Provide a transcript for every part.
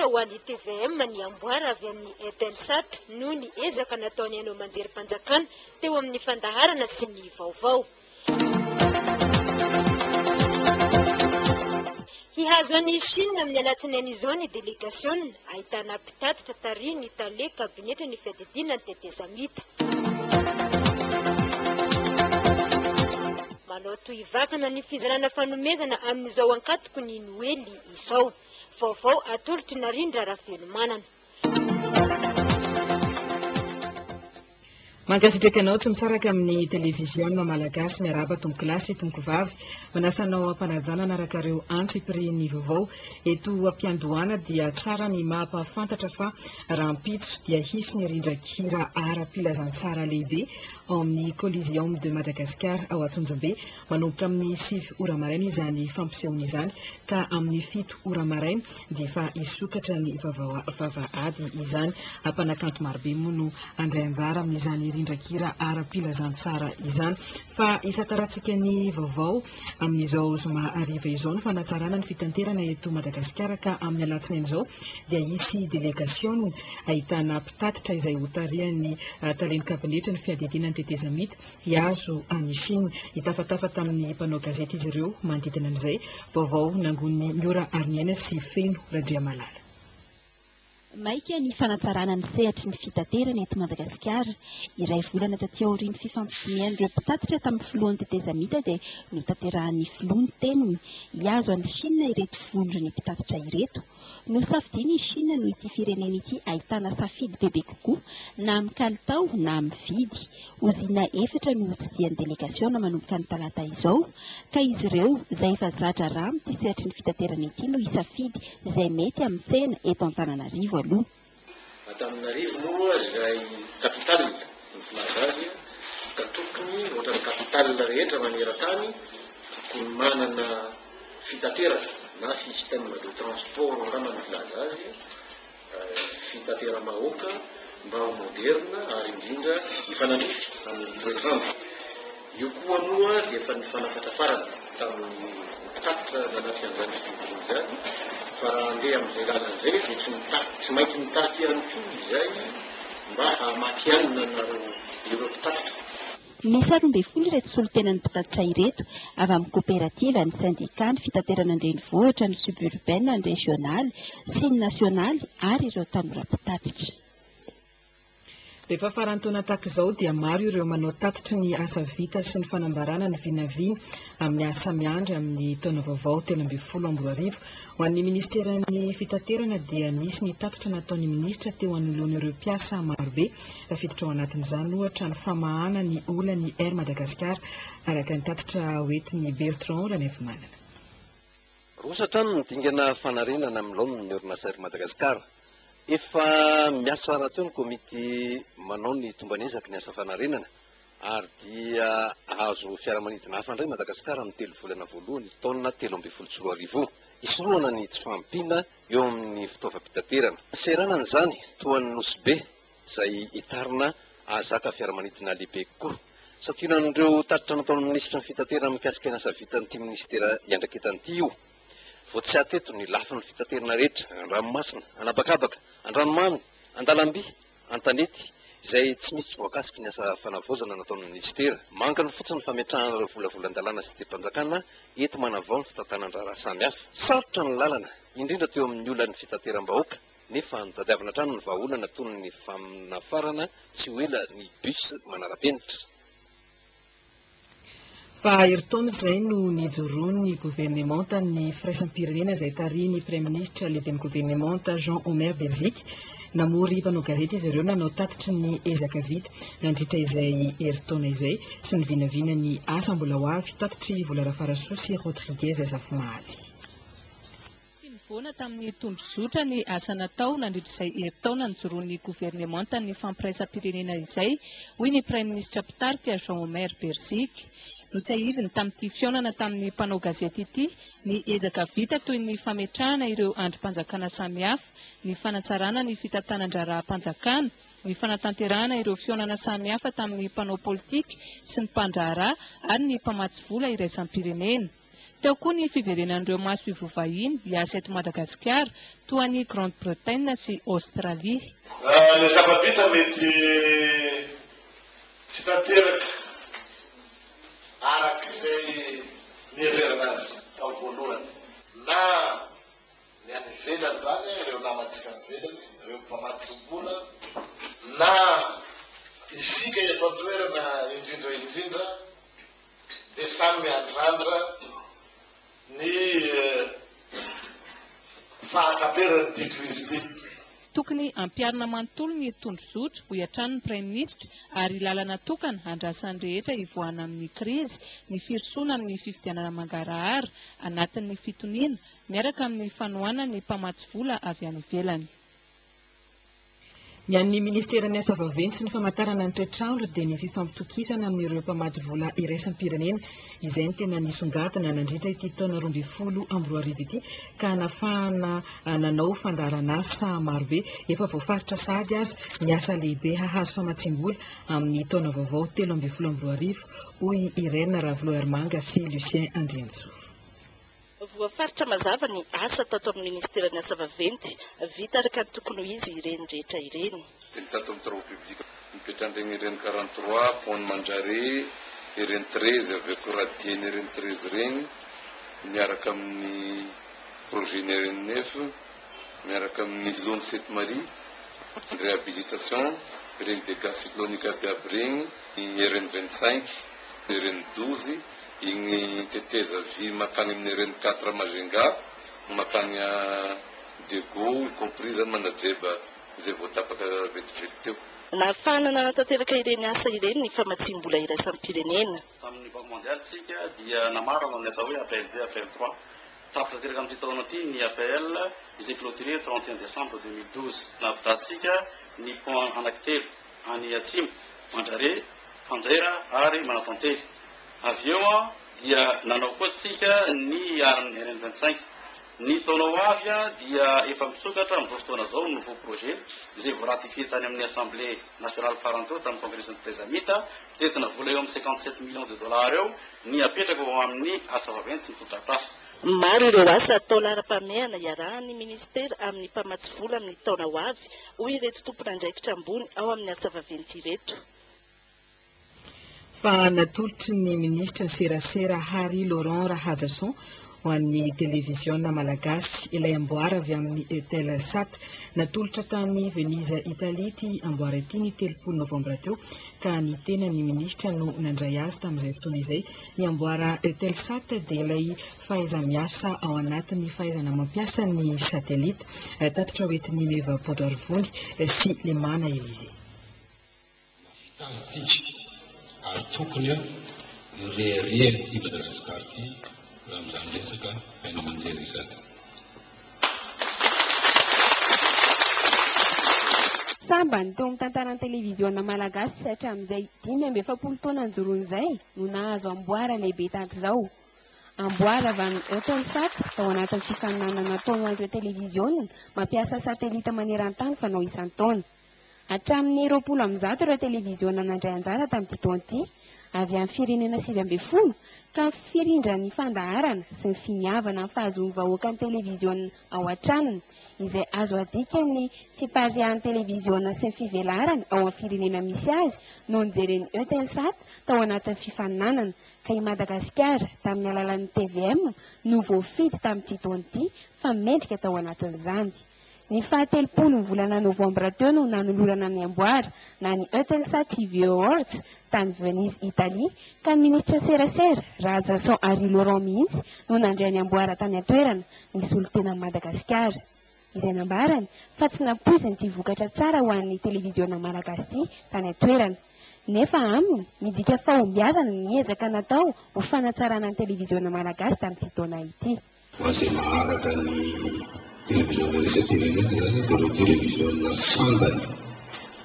ho an'ny tvm ny amboara avy amin'ny Eutelsat noho ny ezaka nataon'ny haino aman-jerim-panjakana teo amin'ny fandaharana sy ny vaovao. Hihazo an'i Chine amin'ny alatsinainy izao ny delegasiona ahitana mpitatitra tarihin'ny tale kabinetra ny fiadidiana ny tetezamita. Manao tohivakana ny fizarana fanomezana amin'izao ankatoky ny Noely izao. Vaovao atolotr'i Narindra Ravelomanana. Mankasitraka anao tsy misaraka amin'ny televiziona malagasy. Miarahaba tompokolahy sy tompokovavy. Manasa anao am-panajana hanaraka ireo antsipirihin'ny vaovao. Eto am-piandohana dia tsara ny mahampahafantatra fa rahampitso dia hisy ny rindran-kira ara-pilazantsara lehibe ao amin'ny Coliseum de Madagascar ao Antsonjombe. Manomboka amin'ny 9 ora maraina izany fampisehoana izany ka amin'ny 7 ora maraina dia efa hisokatra ny vavahady izany. Mpanakanto marobe moa no handray anjara amin'izany rindran-kira ara-pilazantsara izany. Fa hisantarantsika ny vaovao amin'izao zoma hariva izao ny fanatsarana ny fitanterana eto Madagasikara ka amin'ny alatsinainy izao dia hisy delegasiona ahitana mpitatitra izay hotarihan'ny talen'ny kabinetra ny fiadidiana ny tetezamita hihazo an'i Chine. Nitafatafa tamin'ny mpanao gazety izy ireo manodidina an'izay. Vaovao nangonin'i Miora Hariniaina sy Feno Randriamalala. Maika ny fanatsarana ny sehatry ny fitaterana eto Madagasikara. Iray volana taty aorian'ny fifampidinihan'ireo mpitatitra tamin'ny filohan'ny tetezamita dia notanterahan'ny filoha ny teniny. Hihazo an'i Chine ireto vondron'ny mpitatitra ireto. Nosafidiana i Chine noho ity firenena ity ahitana safidy bebe kokoa na amin'ny kalitao na amin'ny vidy. Ozinina efatra no hotsidihan'ny delegasiona manomboka ny talata izao, ka izy ireo, izay efa za-draharaha amin'ity sehatry ny fitaterana ity no hisafidy izay mety amin'ny tsena eto Antananarivo aloha. Antananarivo moa izay capitale no filaza azy ka tokony ohatran'ny capitale rehetra maneran-tany tokony manana fitaterana na système de transport angamba no filaza azy fitateram-bahoaka mba ho moderina ary indrindra hifanandrify amin'ny toetr'andro. Io koa moa dia efa nifanafatrafarana tamin'ny mpitatitra nanatrika an'izany fivoriana izany fa raha handeha amin'izay lalana izay dia tsy mitaky, tsy maintsy mitaky ihany koa izay mba hahamatihanina anareo ireo mpitatitra. Miisa 12 ireto solontenan'ny mpitatitra ireto, avy amin'ny koperativa, ny sendikà, ny fitaterana an-drenivohitra, ny suburbaine, ny rezionaly sy ny nasionaly ary ireo tanora mpitatitra. Rehefa faran'ny taona tahaka izao dia maro ireo manao tatitry ny asa vita sy ny fanambarana ny vinavina amin'ny asa miandry amin'ny taona vaovao 2013. Ho an'ny minisiteran'ny fitaterana dia nisy ny tatitra nataon'ny minisitra teo anoloan'ireo mpiasa marobe. Tafiditra ao anatin'izany ohatra ny famahana ny olan'ny Air Madagascar araka ny tatitra hoentin'i Bertrand Ranaivomanana. Roso hatrany ny dingana fanarenana amin'ny laoniny ny orinasa Air Madagascar. Efa miasa rahateo ny komity manao ny tomban'ezaky ny asa fanarenana ary dia hahazo fiaramanidina hafa indray Madagasikara amin'ny telo volana voalohany taona 2013 io. Hisorohana ny tsy fahampiana eo amin'ny fitaovam-pitaterana. Seranana izany toa an'i Nosy Be izay hitarina hahazaka fiaramanidina lehibe kokoa. Santionan'ireo tatitra nataon'ny minisitry ny fitaterana mikasika ny asa vitan'ity minisitera iandraiketany ity io. Vao tsy ato eto ny lafiny fitaterana rehetra, an-dranomasina, an'habakabaka, an-dranomamy, an-dalamby, an-tanety, izay tsy misy tsy voakasiky ny asa fanavaozana nataon'ny minisitera. Mankany fotsiny ny fametrahana ireo volavolan-dalàna sy didim-panjakana enti-manavao ny fitantanan-draharaha samihafa. Sarotra ny lalana, indrindra teo amin'ny olan'ny fitateram-bahoaka, nefa notadiavina hatrany ny vahaolana toy ny fanafarana tsy ho ela ny bus manara-penitra. Fa herintaona izay no nijoroan'ny governemantan'ny firaisam-pirenena izay tarihin'ny Praiminisitra lehiben'ny governemanta Jean Omer Beriziky. Namory mpanao gazety izy ireo nanao tatitry ny ezaka vita nandritra izay herintaona izay sy ny vinavina ny asa mbola ho avy. Tatitr'i Vola Rafarasoa sy Rodriguez Zafimahaly. Tsy nivoana tamin'ny tondrozotra ny asa natao nandritra izay herintaona nijoroan'ny governemantan'ny fampiraisam-pirenena izay, hoy ny Praiminisitra mpitarika Jean Omer Beriziky. Notsiahiviny tamin'ity fihaonana tamin'ny mpanao gazety ity ny ezaka vita toy ny fametrahana ireo andrim-panjakana samihafa, ny fanatsarana ny fitantanan-draharaham-panjakana, ny fanatanterahana ireo fihaonana samihafa tamin'ny mpanao politika sy ny mpandraharaha ary ny mpamatsy vola iraisam-pirenena. Teo koa ny fiverenan'ireo masoivoho vahiny hiasa eto Madagasikara, toa an'i Grande-Bretagne sy Aostralia. Ny zava-bita mety tsy tanteraka araka izay niheverana azy tao voalohany, na ny any ivelany izany, ireo namantsika any ivelany, ireo mpamatsy vola, na isika eto an-toerana indrindra indrindra dia samy miandrandra ny fahataperan'ity krizy ity. Tokony hampiharina manontolo ny tondrozotra, hoy hatrany ny Praiminisitra, ary lalana tokana andrasan'ny rehetra hivoahana amin'ny krizy ny firosoana amin'ny fifidianana mangarahara, anatin'ny fitoniana, miaraka amin'ny fanohanan'ny mpamatsy vola avy any ivelany. Ny an'ny Ministeran'ny Asa Vaventy sy ny Famantarana ny Toetr'andro dia ny fifampitokisana amin'ireo mpamatsy vola iraisam-pirenena izay no tena nisongadina nandritra ity taona 2012 ity ka nahafahana nanao fandaharan'asa marobe. Efa voafaritra sahady aza ny asa lehibe hahazo famatsiam-bola amin'ny taona vaovao 2013, hoy Irène Ravololoarimanga sy Lucien Andriantsoa. Voafaritra mazava ny asa tato amin'ny Ministeran'ny Asa Vaventy, vita araka ny tokony ho izy ireny rehetra ireny. Dia ny tato amin'ny travaux publics mipetrandregny ireny 43, pont Mandrare, ireny 13 avy eo koa radier-ny ireny 13 ireny miaraka amin'ny projet-ny ireny 9 miaraka amin'ny îlot-ny Sainte Marie, ny réhabilitation ireny dégâts cycloniques aby aby regny, ny RN 25, RN 12, Igny teteza vy makany amin'ny RN 4 Majunga makany Diego y compris zany Manajeba izay vao tapaka vetivety teo. Nahafahana nanatanteraka ireny asa ireny ny famatsiam-bola iraisam-pirenena. Tamin'ny Banque Mondiale isika dia namarana ny atao hoe APL 2, APL 3. Tapitra tanteraka amin'ity taona ity ny APL izay clôturé 31 décembre 2012. Nahavitantsika ny pont anankitelo any atsimo, Mandrare, Fanjaira ary Manatantely. Avy eo dia nanao koa tsika ny RN 25. Ny taona ho avy dia efa misokatra amin'izao fotoana izao ny nouveau projet izay vao ratifié tany amin'ny Assemblée nationale farany teo tamin'ny Congrès ny Tetezamita, mitentina vola eo amin'ny 57 millions de dollars eo ny apetraka ho amin'ny asa vaventy sy ny fotodrafitrasa. Maro ireo asa atao laharam-pahamehana iarahan'ny minisitera amin'ny mpamatsy vola amin'ny taona ho avy, hoy ireto tompon'andraikitra ambony ao amin'ny asa vaventy ireto. Fa natolotry ny minisitry ny serasera Harry Laurent Rahajason ho an'ny televiziona malagasy ilay amboara avy amin'ny Eutelsat. Natolotra tany Venise Italie ity amboara ity ny 30 novambra teo ka ny tenan'ny minisitra no nandray azy tamin'izay fotoana izay. Ny amboara Eutelsat dia ilay fahaiza-miasa ao anatin'ny fahaizana mampiasa ny satelita. Tatitra hoentin'i Meva Bodoarivony sy Lemana Elysée. Mahavita azy tsika ary tokony hirehareha ity Madagascar ity raha amin'izany resaka haino aman-jery izany. Sambany teo amin'ny tantaran'ny televiziona malagasy hatramin'izay 45 taona nijoroany izay no nahazo amboara lehibe tahaka izao. Amboara avy amin'ny Eutelsat tao anatin'ny fifaninanana natao ho an'ireo televiziona mampiasa satelita maneran-tany fanao isan-taona. Hatramin'ny 120 ireo televiziona nandray anjara tamin'ity taona ity, avy amin'ny firenena 19, ka ny firindran'ny fandaharana sy ny finiavana ny fahazoan'ny vahoaka ny televiziona ao an-tranony, izay azo adika ny fipariahan'ny televiziona sy ny fivelarany ao amin'ny firenena misy azy no nojeren'ny Eutelsat tao anatin'ny fifaninanana, ka i Madagasikara, tamin'ny alalan'ny tvm, no voafidy tamin'ity taona ity fa mendrika tao anatin'izany. Ny faha-telopolo ny volana novambra teo no nanolorana ny amboara na ny Eutelsat TV Awards tany Venise Italie ka ny minisitra serasera, Rahajason Harry Laurent mihitsy no nandray ny amboara tany an-toerana nisolo tena an'i Madagasikara. Izay nambarany fa tsy nampoiziny ity vokatra tsara ho an'ny televiziona malagasy ity tany an-toerana. Nefa aminy, midika fahombiazana ny ezaka natao ho fanatsarana ny televiziona malagasy tamin'ity taona ity. Ho an'izay maharaka ny televiziona iraisam-pirenena izany dia ireo televiziona sangany,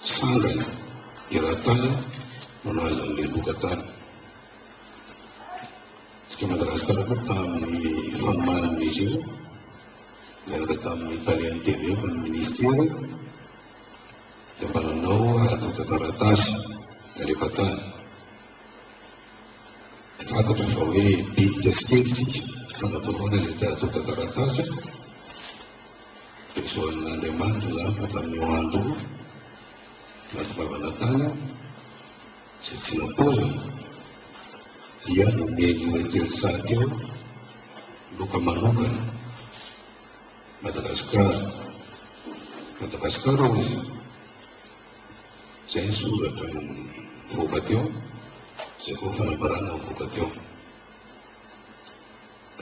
sangany eran-tany no nahazo an'ilay loka tany. Isika Madagasikara koa tamin'ny fanomanana izy io, niaraka tamin'ny talen'ny tvm ny ministera dia mba nanao antontan-taratasy nalefa tany. Fantatra fa hoe bitika sy kely isika. Fanatoavana ilay antontan-taratasy dia isaoran'Andriamanitra izany fa tamin'io andro io nahatongavana tany izay tsy nampoizina dia nomen'io Eutelsat io loka manokana Madagascar Madagascar hoy izy. Izay ny soratra nivoaka teo, izay koa fanambarana nivoaka teo.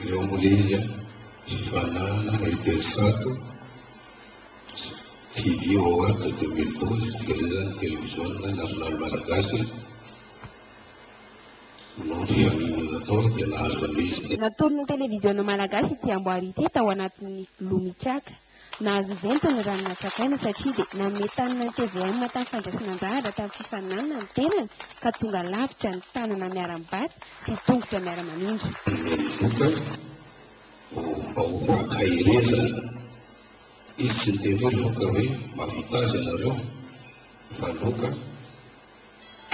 Aleo moa ilay izy an, fifaninanana Eutelsat TV Award 2012, dikan'izay izany televiziona nasionaly malagasy no fihaonana natao dia nahazo an'ilay izy. Natolon'ny televiziona malagasy ity amboara ity tao anatin'ny Loha Mitraka. Nahazo venty ny rano natsakaina satria dia nanome tanana ny tvm tamin'ny fandraisana anjara tamin'ny fifaninanana ny tenany ka tonga lavitra ny tanana miara-mibata sy tongotra miara-mamindra. Nomeny loka ho mba ho fankaherezana. Izy tsy niteny hoe loka hoe mahavita azy ianareo fa loka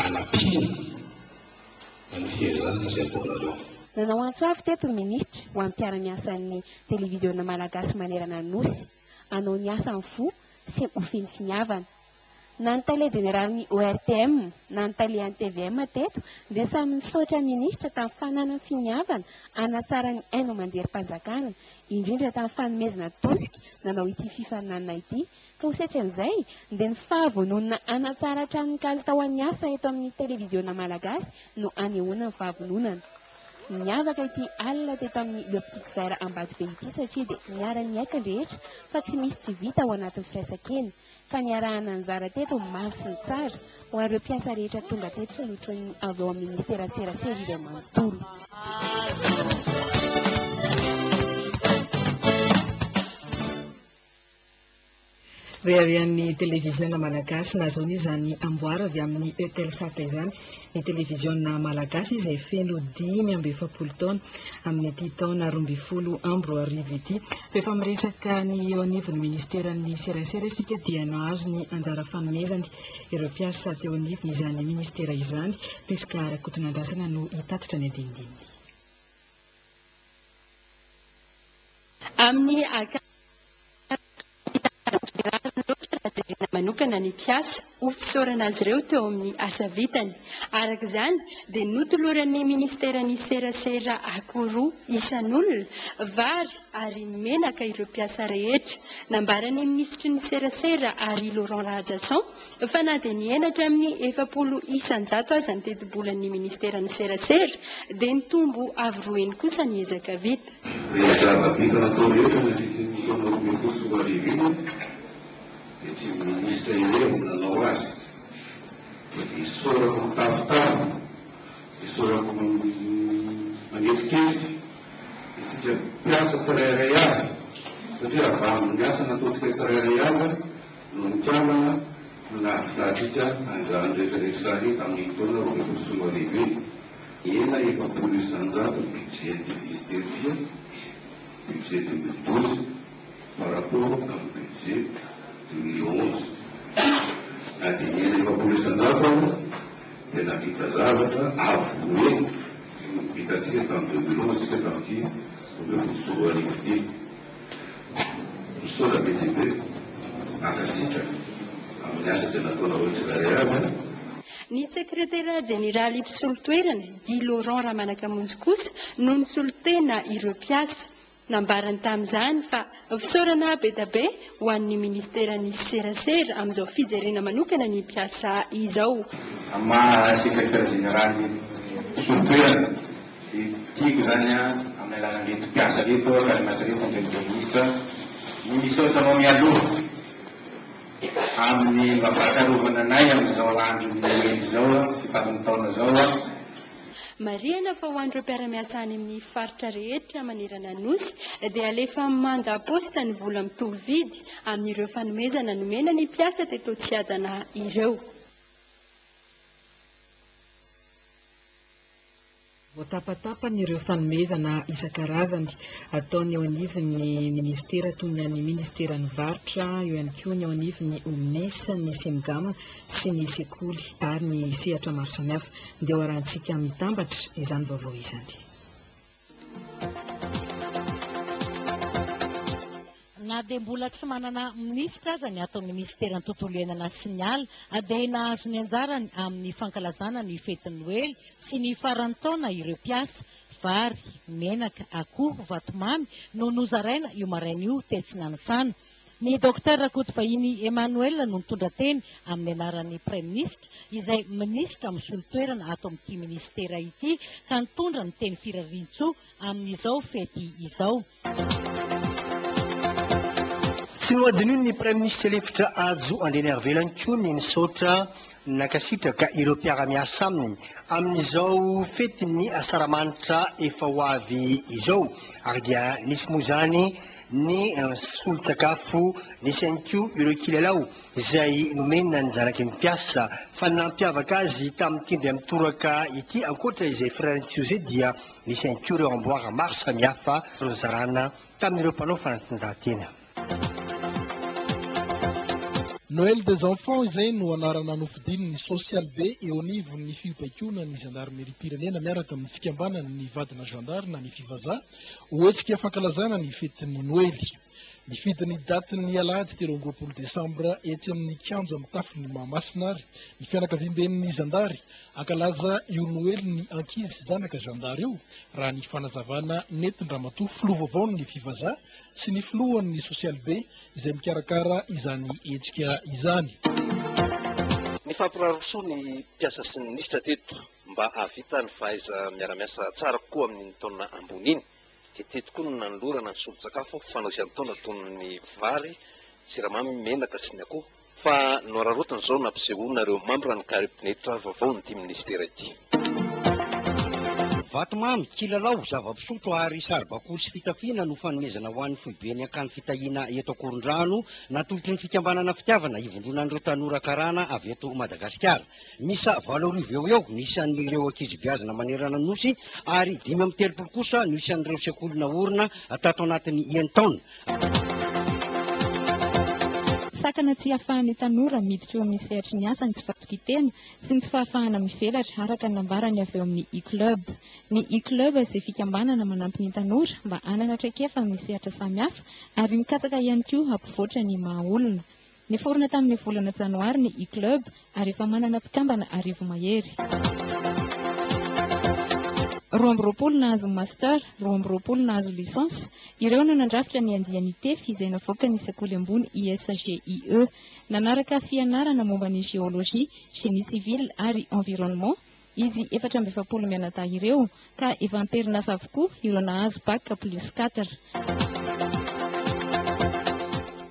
anampiana. Ny fiezahana izay ataonareo. Nanao antso avo teto ny minisitra ho an'ny mpiara-miasan'ny televiziona malagasy manerana ny Nosy, hanao ny asa amin'ny fo sy ho feno finiavana. Na ny tale jeneralin'ny ORTM na ny tale an'ny tvm teto dia samy nisaotra ny minisitra tamin'ny fananany finiavana hanatsara ny haino aman-jerim-panjakana, indrindra tamin'ny fanomezana tosika nanao ity fifaninanana ity Ka ho setrin'izay, dia ny fahavononana hanatsara hatrany ny kalitaon'ny asa eto amin'ny televiziona malagasy no anehoana ny fahavononana. Niavaka ity alina teto amin'ny Le Petit Vert Ambatobe ity satria dia niara-niaiky ny rehetra fa tsy misy tsy vita ao anatin'ny firaisankina, ka niarahana nizara teto ny maro sy ny tsara ho an'ireo mpiasa rehetra tonga teto notronin'ny avy ao amin'ny Ministeran'ny Serasera iray manontolo. Reharehan'ny televiziona malagasy nahazoana izany amboara avy amin'ny Eutelsat izany ny televiziona malagasy izay feno 45 taona amin'ity taona 2012 ity. Rehefa miresaka ny eo anivon'ny ministeran'ny serasera isika dia nahazo ny anjara fanomezany ireo mpiasa teo anivon'izany ministera izany. Prisca Rakotonandrasana no hitatitra ny andinindininy. Amin'ny jerena manokana ny mpiasa ho fisaorana azy ireo teo amin'ny asa vitany. Araka izany dia notoloran'ny minisiteran'ny serasera akoho roa isan'olona, vary ary menaka ireo mpiasa rehetra. Nambaran'ny minisitry ny serasera Harry Laurent Rahajason fa na dia nihena hatramin'ny 40% aza ny tetibolan'ny minisiteran'ny serasera dia nitombo avo roa heny kosa ny ezaka vita. Ireo zava-bita natao rehetra nandritry ny taona 2012 iny dia tsy ny minisitra irery no nanao azy fa dia isaorako mitafotafo, isaorako manetriketrika isika mpiasa tsirairay avy satria avy amin'ny asa nataontsika tsirairay avy no nikambana no nahavitantsika an'izany rehetra rehetra izany tamin'iny taona 2012 iny. Nihena 40% ny budget an'ity ministera ity, budget 2012 par rapport amin'ny budget 2011. Na dia nihena 40% aza dia nahavita zavatra avo roa heny noho ny vitantsika tamin'ny 2011 isika tamin'ity 2012 ity. Misaotra be dia be, mankasitraka amin'ny asa izay nataonareo tsirairay avy an. Ny sekretera jeneraly mpisolo toerana, Guy Laurent Ramanakamonjy kosa no nisolo tena ireo mpiasa. Nambarany tamin'izany fa fisaorana be dia be ho an'ny ministeran'ny serasera amin'izao fijerena manokana ny mpiasa izao. Amin'ny maha sekretera jeneraly mpisolo toerana dia tiako izany amin'ny alalan'ireto mpiasa ireto, mpiara-miasa ireto, Andriamatoa Minisitra, ny misaotra anao mialoha. Amin'ny mba fahatsiarovana anay amin'izao andron'ny Noely izao sy faran'ny taona izao. Marihana fa ho an'ireo mpiara-miasa any amin'ny faritra rehetra manerana ny Nosy dia alefa mandat poste ny vola mitovy vidy amin'ireo fanomezana nomena ny mpiasa teto Tsiadana ireo. Voatapatapany ireo fanomezana isan-karazany ataon'ny eo anivon'ny minisitera toy ny an'ny minisiteran'ny varotra, eo ihany koa ny eo anivon'ny OMNIS, ny Cemgam sy ny sekoly ary ny sehatra maro samihafa. Ndeha ho arahantsika mitambatra izany vaovao izany. Na dia mbola tsy manana minisitra aza ny ato amin'ny minisiteran'ny tontolo iainana sy ny ala dia nahazo ny anjarany amin'ny fankalazana ny fetin'ny Noely sy ny faran'ny taona ireo mpiasa. Vary, menaka, akoho, vatomamy no nozaraina io maraina io tetsy Nanisana. Ny Docteur Rakotovahiny Emmanuel no nitondra teny amin'ny anaran'ny Praiminisitra izay minisitra misolo toerana ato amin'ity minisitera ity ka nitondra ny teny firariantsoa amin'izao fety izao. Tsy nohadinoin'ny Praiminisitra lefitra Hajo Andrianarivelo ihany koa ny nisaotra nankasitraka ireo mpiara-miasa aminy amin'izao fetin'ny Asaramanitra efa ho avy izao ary dia nisy moa izany ny solon-tsakafo, nisy ihany koa ireo kilalao izay nomena ny zanaky ny mpiasa. Fa ny nampiavaka azy tamin'ity indray mitoraka ity, ankoatra izay firarian-tsoa izay dia nisy ihany koa ireo amboara maro samihafa nozarana tamin'ireo mpanao fanatanjahantena. Noël des enfants izay no anarana nofidin'ny Sosialibe eo anivon'ny fibaikoana ny zandarimeriam-pirenena miaraka amin'ny fikambanan'ny vadina gendarme na ny Fivaza ho hetsika fankalazana ny fetin'ny Noely. Nifidy ny datin'ny alahady 23 desambra etsy amin'ny kianja mitafon'i Mahamasina ary ny fianakaviamben'ny zandary hankalaza io Noelin'ny ankizy zanaka zandary io, raha ny fanazavana nentin-dRamatoa filoha vaovaon'ny Fivaza sy ny filohan'ny Sosialibe izay mikarakara izany hetsika izany. Nifampirary soa ny mpiasa sy ny minisitra teto mba hahavita ny fahaiza-miara-miasa tsara kokoa amin'iny taona ambony iny. Dia teto koa no nanolorana ny solon-tsakafo fanao isan-taona toy ny vary, siramamy, menaka sy ny akoho. Fa noararaotiny izao nampisehoana ireo mambran'ny kabinetra vaovaon'ity minisitera ity. Vatomamy, kilalao, zava-pisotro ary saribakoly sy fitafiana no fanomezana ho an'ny foiben'ny Akany Fitahiana eto Ankorondrano, natolotry ny fikambanana Fitiavana ivondronan'ireo tanora karana avy eto Madagasikara. Miisa 8000 eo ho eo ny isan'ireo ankizy beazina manerana ny Nosy ary 35 kosa no isan'ireo sekoly naorina tato anatin'ny enin-taona. Sakana tsy ahafahan'ny tanora miditra eo amin'ny sehatry ny asa ny tsy fahatokian-tena sy ny tsy fahafahana mivelatra, araka ny nambaran'ny avy eo amin'ny E-Club. Ny E-Club izay fikambanana manampy ny tanora mba hanana traikefa amin'ny sehatra samihafa ary mikatsaka ihany koa hampivoatra ny maha olona. Niforona tamin'ny volana janoary ny E-Club ary efa manana mpikambana 1000 mahery. 22 nahazo Master, 22 nahazo Licence, ireo no nandrafitra ny andiany Tefy izay navoakan'ny sekoly ambony ISGIE. Nanaraka fianarana momba ny géologie, génie civil ary environnement izy 44 mianadahy ireo ka efa am-perinasa avokoa ireo nahazo bac plus quatre.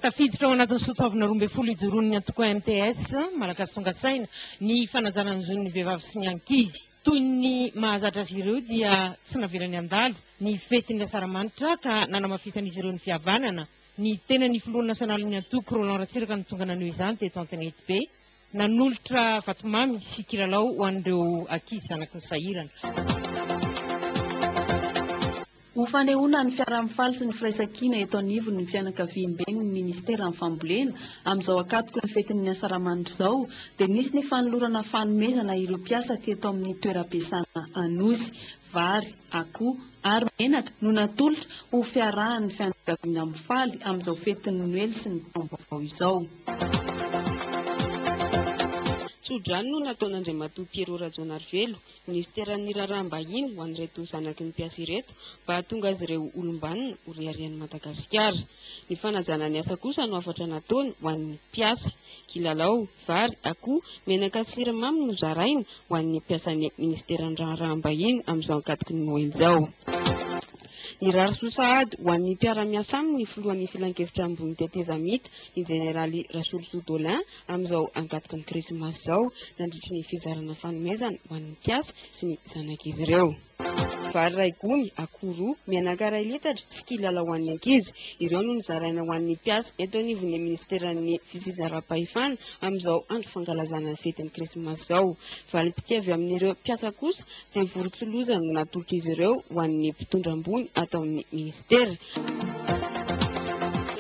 Tafiditra ao anatin'ny soatoavina 12 ijoroan'ny antoko MTS, Malagasy Tonga Saina, ny fanajana ny zon'ny vehivavy sy ny ankizy. Toy ny mahazatra azy ireo dia tsy navelany handalo ny fetin'ny Asaramanitra ka nanamafisan'izy ireo ny fihavanana. Ny tenan'ny filoha nasionalin'ny antoko, Roland Ratsiraka no tonga naneho izany teto Antenetibe. Nanolotra vatomamy sy kilalao ho an'ireo ankizy zanaky ny sahirana. Ho fanehoana ny fiaraha-mifaly sy ny firaisankina eto anivon'ny fianakaviamben'ny Ministeran'ny Fambolena amin'izao ankatoky ny fetin'ny Asaramanitra izao dia nisy ny fanolorana fanomezana ireo mpiasa teto amin'ny toeram-piasana Anosy. Vary, akoho ary menaka no natolotra ho fiarahan'ny fianakaviana mifaly amin'izao fetin'ny Noely sy ny taom-baovao izao. Tso-drano no nataon'Andriamatoa Pierrot Rajaonarivelo, Minisiteran'ny Raharaham-bahiny ho an'ireto zanaky ny mpiasa ireto mba hahatonga azy ireo olom-banona ho reharehan'i Madagasikara. Ny fanajana ny asa kosa no hafatra nataony ho an'ny mpiasa. Kilalao, vary, akoho, menaka sy siramamy no zaraina ho an'ny mpiasan'ny Minisiteran'ny Raharaham-bahiny amin'izao ankatoky ny Noely izao. Nirary soa sahady ho an'ny mpiara-miasa aminy ny filohan'ny Filankevitra ambony tetezamita, ny jeneraly Rasolosoa Dolin, amin'izao ankatoky ny Krismasy izao, nandritry ny fizarana fanomezana ho an'ny mpiasa sy ny zanak'izy ireo. Vary iray gony, akoho roa, menaka iray litatra sy kilalao ho an'ny ankizy. Ireo no nozaraina ho an'ny mpiasa eto anivon'ny minisiteran'ny fitsinjaram-pahefana amin'izao andro fankalazana ny fetin'ny Krismasy izao. Valim-pitia avy amin'ireo mpiasa kosa dia vorontsiloza no natolotr'izy ireo ho an'ny mpitondra ambony ato amin'ny minisitera.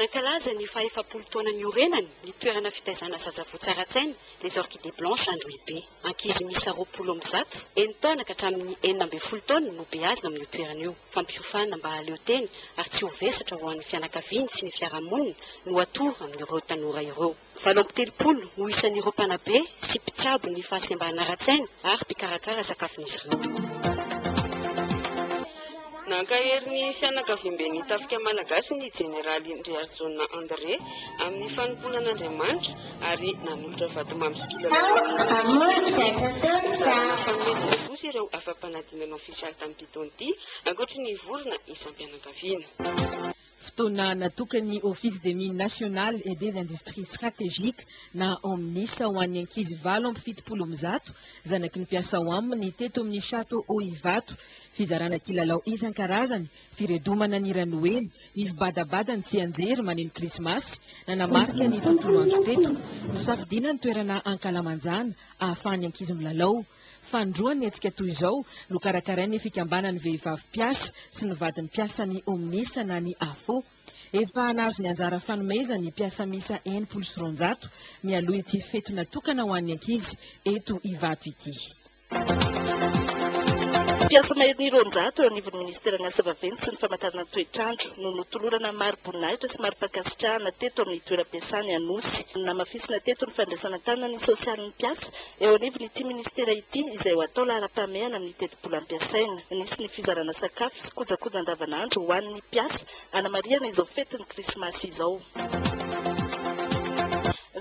Nankalaza ny faha-efapolo taona niorenany ny toerana fitaizana zaza voa tsara tsaina Les Orchidées Blanches Androhibe. Ankizy miisa 120, enin-taona ka hatramin'ny 16 taona no beazina amin'io toerana io. Fampiofanana mba hahaleo tena ary tsy ho vesatra ho an'ny fianakaviany sy ny fiarahamonina no atoro amin'ireo tanora ireo. 38 no isan'ireo mpanabe sy mpitsabo ny fahasembanana ara-tsaina ary mpikarakara sakafon'izy ireo. Nankahery ny fianakaviamben'ny tafika malagasy ny jeneraly Ndriarijaona André amin'ny fanompoana an'Andriamanitra ary nanolotra vatomamy sy kilalao ho an'izy ireo. Nozaraina fanomezana kosa ireo afa-panadinana ofisialy tamin'ity taona ity, ankoatry ny vorona isam-pianakaviana. Fotoana natokan'ny Office des Mines Nationales et des Industries Stratégiques na OMNIS ho an'ny ankizy 178 zanaky ny mpiasa ao aminy teto amin'ny Château Haut Ivato. Fizarana kilalao isan-karazany, firedomana ny hira Noely, ny fibadabadany tsianjery maneno Krismasy, nanamarika ny tontolo andro teto. Nosafidiana ny toerana ankalamanjana ahafahan'ny ankizy milalao. Fanindroany ny hetsika toy izao nokarakarain'ny fikambanan'ny vehivavy mpiasa sy ny vadin'ny mpiasan'ny Omnis na ny AFO. Efa nahazo ny anjara fanomezany ny mpiasa miisa 260 mialoha ity fety natokana ho an'ny ankizy eto Ivato ity. Mpiasa maherin'ny 200 eo anivon'ny Ministeran'ny Asa Vaventy sy ny Famantarana ny Toetr'andro no notolorana mari-boninahitra sy mari-pankasitrahana teto amin'ny toeram-piasany Anosy. Namafisina teto ny fandraisana an-tanana ny sosialin'ny mpiasa Eo anivon'ity minisitera ity izay ho atao laharam-pahamehana amin'ny tetibola ampiasaina. Nisy ny fizarana sakafo sy kojakoja andavanandro ho an'ny mpiasa hanamarihana izao fetin'ny krismasy izao.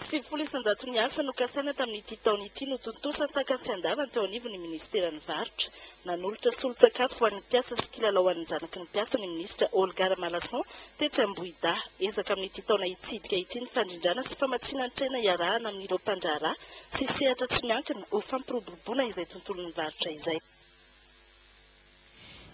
90 isan-jaton'ny asa nokasaina tamin'ity taona ity no tontosa an-tsakany sy an-davany teo anivon'ny minisiteran'ny varotra. Nanolotra solon-tsakafo ho an'ny mpiasa sy kilalao ho an'ny zanaky ny mpiasa ny minisitra Olga Ramalason tetsy Ambohidahy. Ezaka amin'ity taona hitsidika ity ny fandrindrana sy famatsiana ny tsena iarahana amin'ireo mpandraharaha sy sehatra tsy miankina ho fampiroboroboana izay tontolon'ny varotra izay.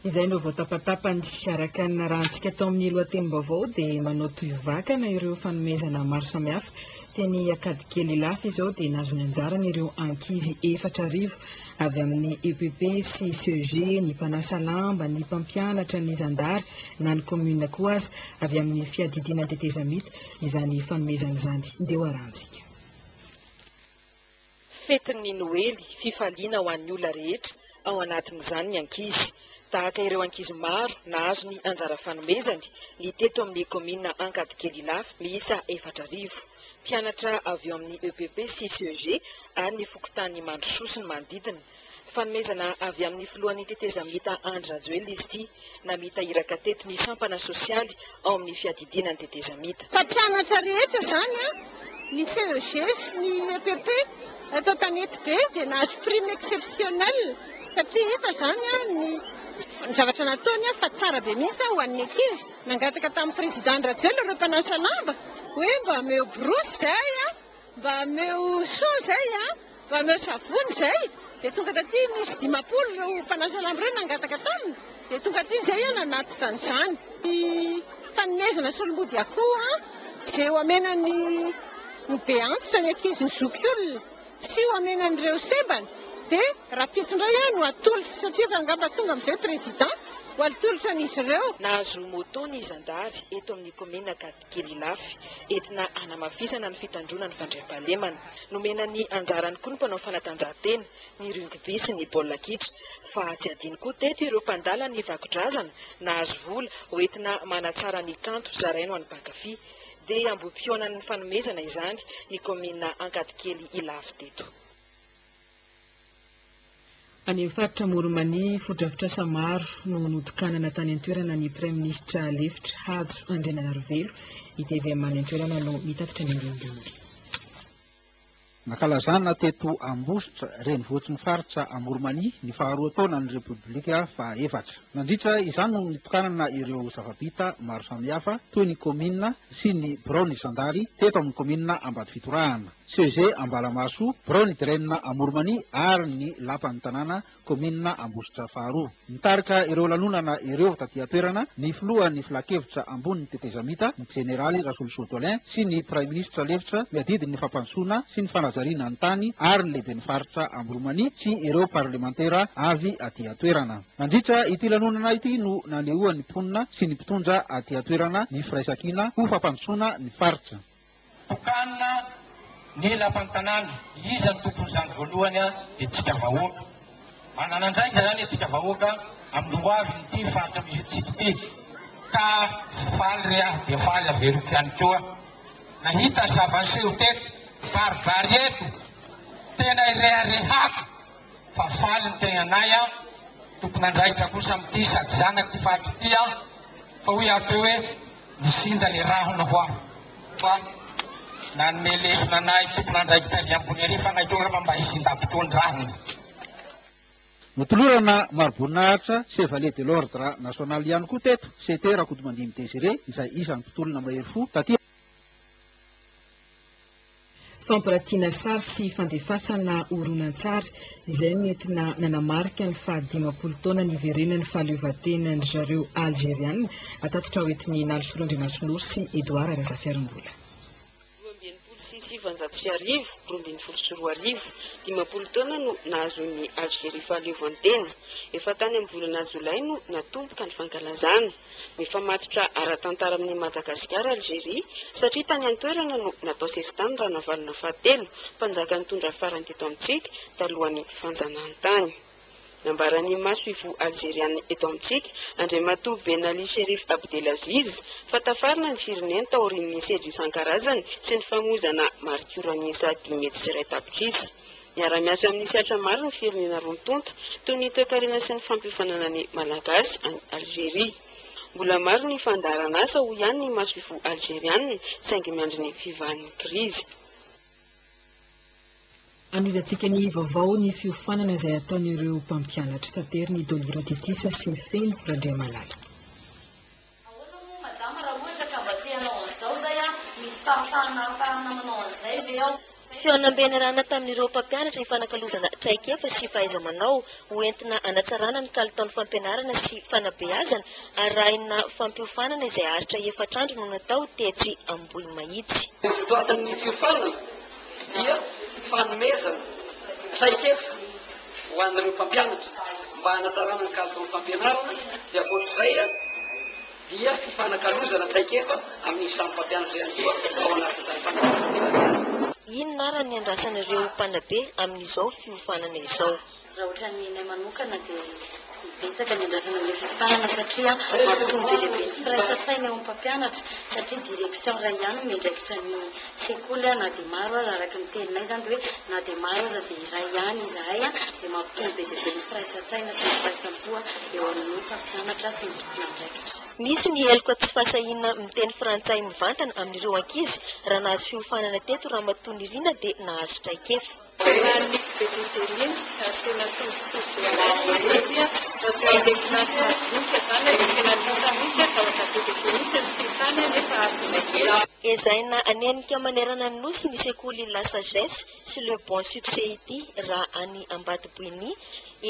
Izay no vao tapatapany. Araka ny narahantsika tao amin'ny lohatenim-baovao dia manao toy vakana ireo fanomezana maro samihafa. Teny Ankadikely Ilafy izao dia nahazo ny anjarany ireo ankizy 4000 avy amin'ny EPP sy CEG, ny mpanasa lamba, ny mpampianatra, ny zandary na ny commune koa aza avy amin'ny fiadidiana ny tetezamita izany fanomezana izany. Ndeha ho arahantsika. Fetin'ny Noely, fifaliana ho an'ny olona rehetra, ao anatin'izany ny ankizy. Tahaka ireo ankizy maro nahazo ny anjara fanomezany, ny teto amin'ny kaominina Ankadikely Ilafy miisa 4000. Mpianatra avy eo amin'ny EPP sy CEG ary ny fokontany Mandrosoa sy ny manodidina. Fanomezana avy amin'ny filohan'ny tetezamita Andry Rajoelina izy ity. Namita iraka teto ny sampana sosialy ao amin'ny fiadidiana ny tetezamita. Mpampianatra rehetra izany an, ny CEG sy ny EPP eto Antanetibe dia nahazo prime exceptionnelle satria hita izany an ny zavatra nataony an fa tsara be mihitsy ho an'ny ankizy. Nangataka tamin'ny président Andry Rajoelina ireo mpanasa lamba hoe mba omeo borosy izahay an. Mba ameo soa zay a! Mba ameo savony zay! Dia tonga taty misy 50 ireo mpanasa lamba ireo nangataka taminy dia tonga aty zay aho nanatitra an'izany. Ny fanomezana solombody akoho a, izay ho amena ny ny be antitra, ny ankizy, ny zokiolona sy ho amena an'ireo sembana dia rahampitso indray aho no atolotra satria efa angamba tonga amin'izay président ho atolotra an'izy ireo. Nahazo moto ny zandary eto amin'ny kaominina Ankadikely Ilafy, entina hanamafisana ny fitandroana ny fandriampahalemana. Nomena ny anjarany koa ny mpanao fanatanjahantena, ny rugby sy ny baolina kitra. Fa tsy adino koa teto ireo mpandala ny vakodrazana, nahazo vola hoentina manatsara ny kanto zarainy ho an'ny mpankafy. Dia ambohipihaonan'ny fanomezana izany ny kaominina Ankadikely Ilafy teto. Any amin'ny faritra Amoron'i Mania, fotodrafitrasa maro no notokanana tany an-toerana ny Praiminisitra lefitra Hajo Andrianainarivelo. Ny tvm any an-toerana no mitatitra ny andinindininy. Nankalazana teto Ambositra, renivohitry ny faritra Amoron'i Mania, ny faharoa taonan'ny Repoblika fahaefatra. Nandritra izany no nitokanana ireo zava-bita maro samihafa toy ny kaominina sy ny biraon'ny zandary teto amin'ny kaominina Ambatofitorahana. CEG Ambalamahasoa, biraon'ny Dren Amoronmania ary ny Lapan'ny tanàna kaominina Ambositra faharoa. Nitarika ireo lanonana ireo taty an-toerana ny filohan'ny filankevitra ambonin'ny tetezamita, ny jeneraly Rasolosoa Dolin sy ny praiminisitra lefitra miadidy ny fampandrosoana sy ny fanajana. fanajariana ny tany ary ny lehiben'ny faritra Amoron'i-Mania sy ireo parlemantera avy aty an-toerana. Nandritra ity lanonana ity no nanehoan'ny mponina sy ny mpitondra aty an-toerana ny firaisankina ho fampandrosoana ny faritra. Tokanina ny lapan'ny tanàna, iza no tompon'izany voalohany dia tsika vahoaka. Manana andraikitra izany antsika vahoaka amin'ny ho avin'ity faritra misy antsika ity. Ka faly re aho dia faly averiko ihany koa nahita ny zava-niseho teto mibaribary eto, tena ireharehako fa faly ny tegnanay an, tompon'andraikitra kosa amin'ity sady zanak'ity faritra ity aho fa hoy aho teo hoe Nisinda ny rahona ho aho fa nanome lesona anay tompon'andraikitra ery ambony ery fa naiteo angamba mba hisinda-potoa ny rahona. Notolorana mari-boninahitra Chevalier de l'Ordre National ihany koa teto CT Rakotomandimby Désiré izay isan'ny mpitolona mahery fo taty Fampiratiana sary sy fandefasana horonantsary izay nentina nanamarika ny faha 50 taona niverenan'ny fahaleovantenan-dry zareo Alzeriana. Tatitra ho entin'i Nalisoa Randriamasinoro sy Edouard Razafiarimbola. 1962, 2012, 50 taona no nahazoan'i Alzeria fahaleovantena. Efa tany amin'ny volana jolay no natomboka ny fankalazana. Mifamatotra ara-tantara amin'i Madagasikara Alzeria satria tany an-toerana no natao sesitany Ranavalona fahatelo, mpanjaka nitondra farany teto amintsika talohan'ny fanjanahantany. Nambaran'ny masoivoho alzeriana eto amintsika, Andriamatoa Benali Cherif Abdelaziz, fa tafarina ny fireneny taorian'ny sedra isan-karazany sy ny famoizana maritiora miisa 1.5 tapitrisa. Miara-miasa amin'ny sehatra maro ny firenena roa tonta, toy ny toekarena sy ny fampiofanana ny Malagasy any Algeria. Mbola maro ny fandaharanasa, hoy ihany ny masoivoho alzerianina, saingy miandry ny fivahan'ny krizy. Anohizantsika ny vaovao ny fiofanana izay ataon'ireo mpampianatra. Taterin'i Dolly Rotitisa sy Feno Randriamalala. Ahoana moa madama raha ohatra ka mba te hanao an'izao zay aho, misy fahafahana ahafahana manao an'izay ve ao? Fihaonambe niarahana tamin'ireo mpampianatra hifanakalozana traikefa sy fahaiza-manao ho entina hanatsarana ny kalitaon'ny fampianarana sy fanabeazana arahina fampiofanana izay haharitra efatra andro no natao tetsy Ambohimahitsy. Ny votoatin'ny fiofanana dia fanomezana traikefa ho an'ireo mpampianatra mba hanatsarana ny kalitaon'ny fampianarana dia ankoatr'izay dia fifanakalozana traikefa amin'izy samy mpampianatra ihany koa ao anatin'izany fanakalozana izany ihany. Inona ary ny andrasan'ireo mpanabe amin'izao fiofanana izao? Raha ohatran'ny nenay manokana dia betsaka ny andrasana amin'ilay fiofanana satria mampitombo be dia be ny firaisan-tsaina eo amin'ny mpampianatra satria direction iray ihany no miandraikitra ny sekoly na dia maro aza araka ny teninay izany dia hoe na dia maro aza dia iray ihany izahay dia mampitombo be dia be ny firaisan-tsaina sy ny firaisam-po eo amin'ny mpampianatra sy ny tompon'andraikitra. Misy ny heloka tsy fahasahiana miteny frantsay mivantana amin'ireo ankizy raha nahazo fiofanana teto Ramatoa Nirina dia nahazo traikefa. Tena nisy be dia be mihitsy ary tena tombontsoa be anay satria raha teo amin'ilay kilasy madinika izany dia tena nita mihitsy hoe zavatra be dia be mihitsy no tsy hitany nefa azonay kely. Ezahina hanenika manerana ny Nosy ny sekoly La Sagesse sy Le Bon Succès ity raha any Ambatoboeny,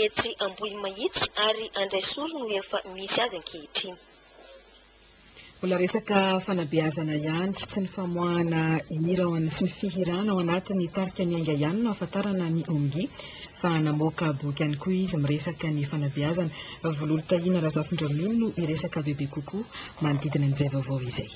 etsy Ambohimahitsy ary Andraisoro no efa misy azy ankehitriny. Mbola resaka fanabeazana ihany, tsy ny famoahana hira ao sy ny fihirana ao anatin'ny tarika Ny Ainga ihany no ahafantarana an'i Omby fa namoaka boky ihany koa izy miresaka ny fanabeazana. Vololitahiana Razafindramino no hiresaka bebe kokoa manodidina an'izay vaovao izay.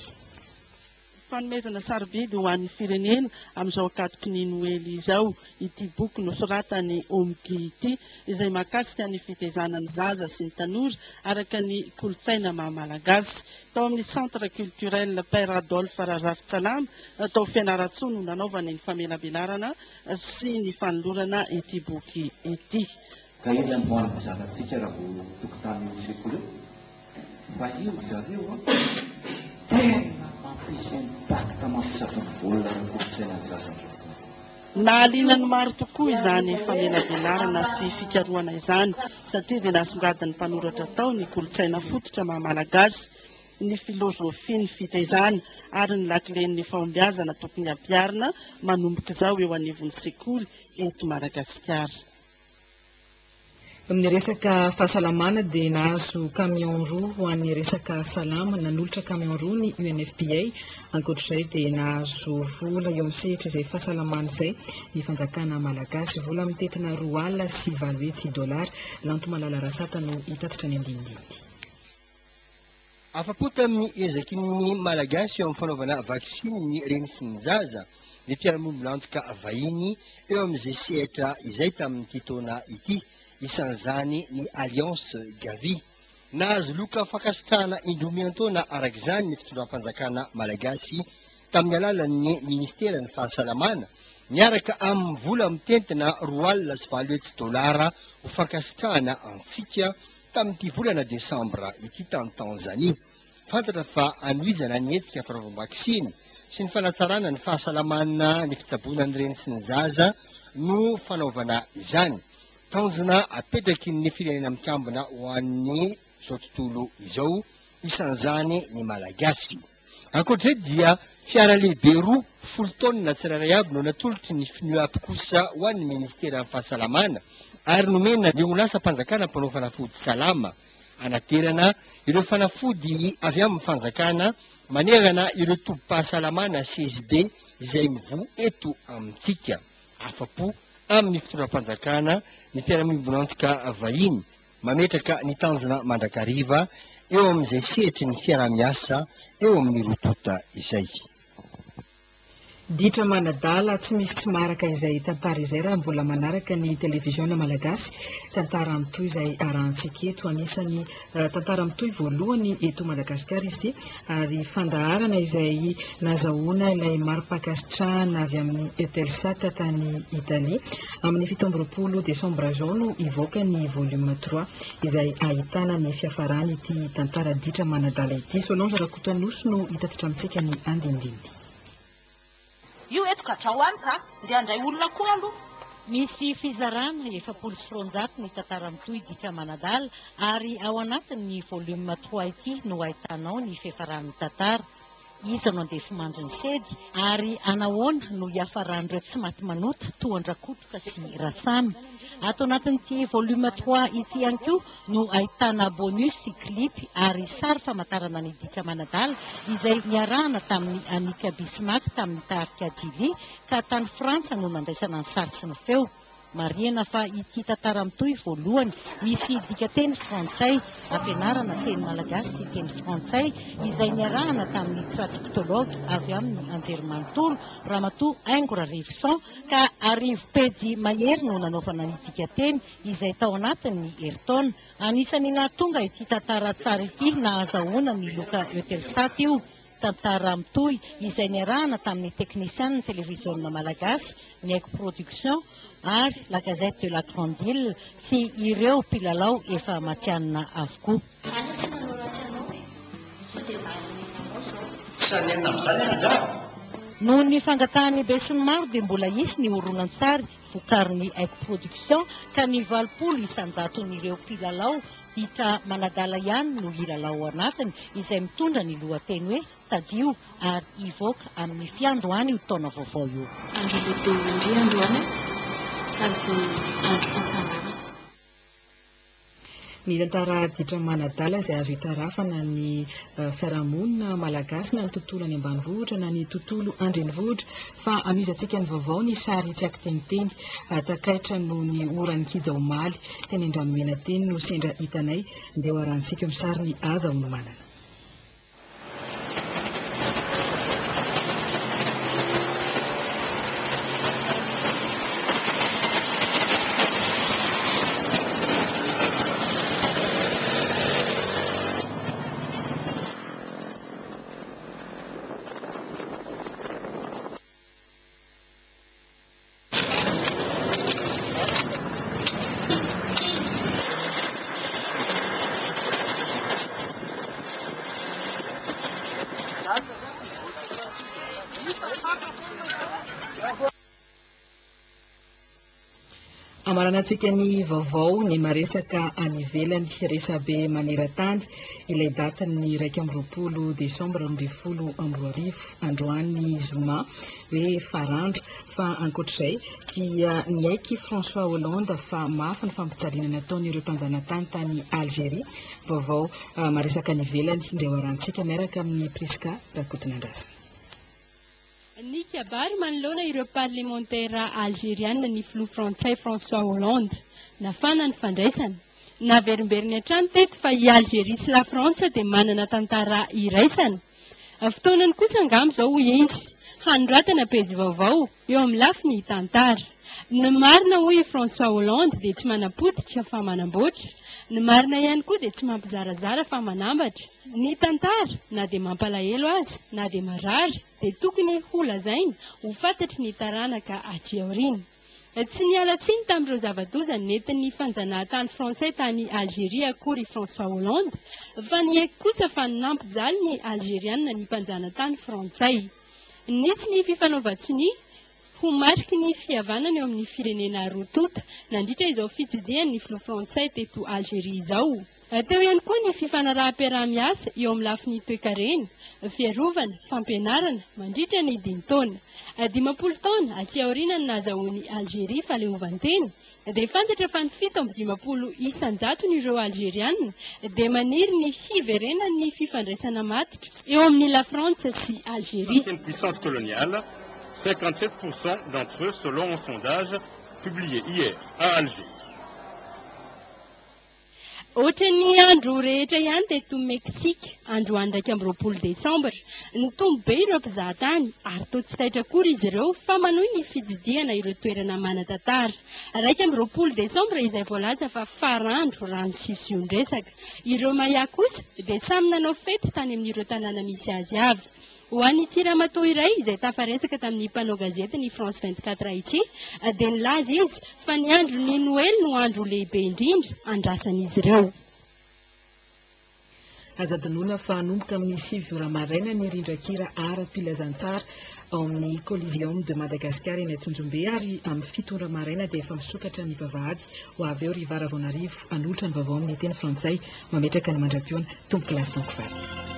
Fanomezana sarobidy ho an'ny firenena amin'izao ankatoky ny Noely izao ity boky nosoratan'i Omgy ity, izay mahakasika ny fitaizana ny zaza sy ny tanora araka ny kolontsaina maha Malagasy. Tao amin'ny Centre Culturel Père Adolphe Razafintsalama tao Fianarantsoa no nanaovany ny famelabelarana sy ny fanolorana ity boky ity. Ka iza no hohanin'ny zanatsika raha vao tokotanin'io sekoly io? Fa io ry zareo an, tena mampisy impact mampisavorovolo ny kolontsainan'ny zaza amin'izao fotoana izao. Nahaliana ny maro tokoa izany famelabelarana sy fikarohana izany satria dia nasongadin'ny mpanoratra tao ny kolontsaina fototra maha Malagasy, ny filôzôfian'ny fitaizana ary ny lakilen'ny fahombiazana tokony hampiharina manomboka izao eo anivon'ny sekoly eto Madagasikara. Amin'ny resaka fahasalamana dia nahazo camion roa ho an'ny resaka salama, nanolotra camion roa ny UNFPA. Ankoatr'izay dia nahazo vola eo amin'ny sehatra izay fahasalamana izay ny fanjakana malagasy. Vola mitentina 820 dolara. Lantomalala Rasata no hitatitra ny andinindininy. Afa-po tamin'ny ezaky ny Malagasy eo amin'ny fanaovana vaksiny ny reny sy ny zaza ny mpiara-miombon'antoka vahiny eo amin'izay sehatra izay tamin'ity taona ity, isan'izany ny Alliance Gavi. Nahazo loka fankasitrahana indroa miantaona araka izany ny fitondram-panjakana malagasy tamin'ny alalan'ny ministeran'ny fahasalamana miaraka amin'ny vola mitentina 820 dolara ho fankasitrahana antsika tamin'ity volana desambra ity tany Tanzania. Fantatra fa hanohizana ny hetsika fanaovam-baksiny sy ny fanatsarana ny fahasalamana ny fitsaboana ny reny sy ny zaza no fanaovana izany. Tanjona apetraky ny Firenena Mikambana ho an'izao tontolo izao, isan'izany ny Malagasy. Ankoatra izay dia fiara lehibe roa, folo taonina tsirairay avy no natolotry ny FNUAP kosa ho an'ny Ministeran'ny Fahasalamana ary nomena ny orinasam-panjakana mpanao fanafody Salama hanaterana ireo fanafody avy amin'ny fanjakana manerana ireo tobim-pahasalamana CSB izay mivoha eto amintsika. Afa-po amin'ny fitondram-panjakana ny mpiara-miombon'antoka vahiny Mametraka ny tanjona mandrakariva eo amin'izay sehatry ny fiaraha-miasa eo amin'ny roa tonta izay. Ditra manadala, tsy misy tsy maharaka izay tantara izay raha mbola manaraka ny televiziona malagasy. Tantara mitohy izay arahantsika eto. Anisan'ny tantara mitohy voalohany eto Madagasikara izy ity ary fandaharana izay nazahoana ilay mari-pankasitrahana avy amin'ny Eutelsat tany Italie. Amin'ny 27 desambra izao no hivoaka ny volume trois izay ahitana ny fiafaran'ity tantara ditra manadala ity. Solange Rakotoanosy no hitatitra amintsika ny andinindininy. Io eto gadrao any ka! Ndeha handray olona koa aloha. Misy fizarana 240 ny tantara mitohy ditra manadala ary ao anatin'ny volume trois ity no ahitanao ny fiafaran'ny tantara. Iza no andefimandry ny sedy ary anahoana no hiafaran'ireo tsy maty manota toa an-dRakotroka sy Rasamy? Ato anatin'ity volume trois ity ihany koa no ahitana bonus sy clip ary sary famantarana ny ditra manadala izay niarahana tamin'i Annick Bismack tamin'ny tarika Jili ka tany Frantsa no nandraisana ny sary sy ny feo. Marihana fa ity tantara mitohy voalohany misy dikateny frantsay ampianarana teny malagasy sy teny frantsay izay niarahana tamin'ny traductologue avy amin'ny anjerimanontolo Ramatoa Haingo Rarivison ka 1000 pejy mahery no nanaovana ny dikateny izay tao anatin'ny herintaona. Anisan'ny nahatonga ity tantara tsara ity nahazahoana ny loka Eutelsat io tantara mitohy izay niarahana tamin'ny teknisianin'ny televiziona malagasy, ny Haiko Production ary La Gazette de la Grande Ile sy ireo mpilalao efa matihanina avokoa. Any tsy nanao ratsy anao e! Sao dia mba hanenenanao izao? Tsy hanenina amin'izany aho angaha? Noho ny fangatahan'ny besinimaro dia mbola hisy ny horonantsary vokarin'ny Haiko Production ka ny 80 isan-jaton'ireo mpilalao Ditra manadala ihany no hilalao ao anatiny izay mitondra ny lohateny hoe Tadio ary hivoaka amin'ny fiandohan'io taona vaovao io. Andro lehibe indry androany sady androm-pahasambarana. Ny tantara ditra manadala izay azo itarafana ny fiarahamonina malagasy na ny tontolo any ambanivohitra na ny tontolo andrenivohitra fa anohizantsika ny vaovao ny sary tsy ankiteniteny takaitra noho ny oran'ny kija omaly teny Andranomena teny no sendra hitanay. Ndeha ho arahantsika eo amin'ny sary ny Haja Onomanana. Hamaranantsika ny vaovao ny maresaka any ivelany, resabe maneran-tany, ilay datin'ny 21 desambra 2012, androany zoma, hoe farandro. Fa ankoatr'izay dia niaiky François Hollande fa mafy ny fampijaliana nataon'ireo mpanjanatany tany Algeria. Vaovao maresaka any ivelany indray ho arahantsika miaraka amin'i Prisca Rakotonandrazana. Nikabary manoloana ireo parlemantera alzeriana ny filoha frantsay François Hollande. Nafana ny fandraisana. Naverimberiny hatrany teto fa i Algeria sy Lafrantsa dia manana tantara iraisana. Fotoanany kosa angamba izao hoy izy, hanoratana pejy vaovao eo amin'ny lafiny tantara. Ny marina hoy i François Hollande dia tsy manapotika fa manamboatra. Ny marina ihany koa dia tsy mampizarazara fa manambatra. Ny tantara, na dia mampalahelo aza, na dia marary, dia tokony holazaina ho fantatry ny taranaka aty aoriana. Tsy niala tsiny tamin'ireo zava-doza nentin'ny fanjanahantany frantsay tany Algeria akory i François Hollande, fa niaiky kosa fa nampijaly ny Algeriana ny mpanjanatany frantsay. Nisy ny fifanaovan-tsonia ho mariky ny fihavanana eo amin'ny firenena roa tonta nandritra izao fitsidihan'ny filoha frantsay teto Algeria izao. Teo ihany koa ny fifanaraham-piaraha-miasa eo amin'ny lafiny toekarena, fiarovana, fampianarana, mandritra ny dimy taona. 50 taona aty aoriana ny nahazahoan'i Algeria fahaleovantena, dia fantatra fa ny 57 isan-jaton'ireo Algeriana dia maniry ny hiverenan'ny fifandraisana matotra eo amin'i Lafrantsa sy Algeria. Ancienne puissance coloniale, 57% d'entre eux selon un sondage publié hier à Alger. Ohatran'ny andro rehetra ihany teto Meksika, androany 21 desambra. Nitombo be ireo mpizahatany ary toa tsy taitra akory izy ireo fa manohy ny fitsidihana ireo toerana manan-tantara. 21 desambra izay voalaza fa farandro raha ny sision-dresaka. Ireo Maya kosa dia samy nanao fety tany amin'ireo tanàna misy azy avy. Ho an'ity ramatoa iray izay tafaresaka tamin'ny mpanao gazety ny France 24 ity dia nilaza izy fa ny andron'ny Noely no andro lehibe indrindra andrasan'izy ireo. Aza adinoina fa hanomboka amin'ny 9 ora maraina ny rindran-kira ara-pilazantsara ao amin'ny Coliseum de Madagascar eny Antsonjombe ary amin'ny 7 ora maraina dia efa misokatra ny vavahady. Ho avy eo ry Vara Vaonarivo hanolotra ny vaovao amin'ny teny frantsay. Mametraka ny mandra-pihaona. Tompokolahy sy tompokovavy.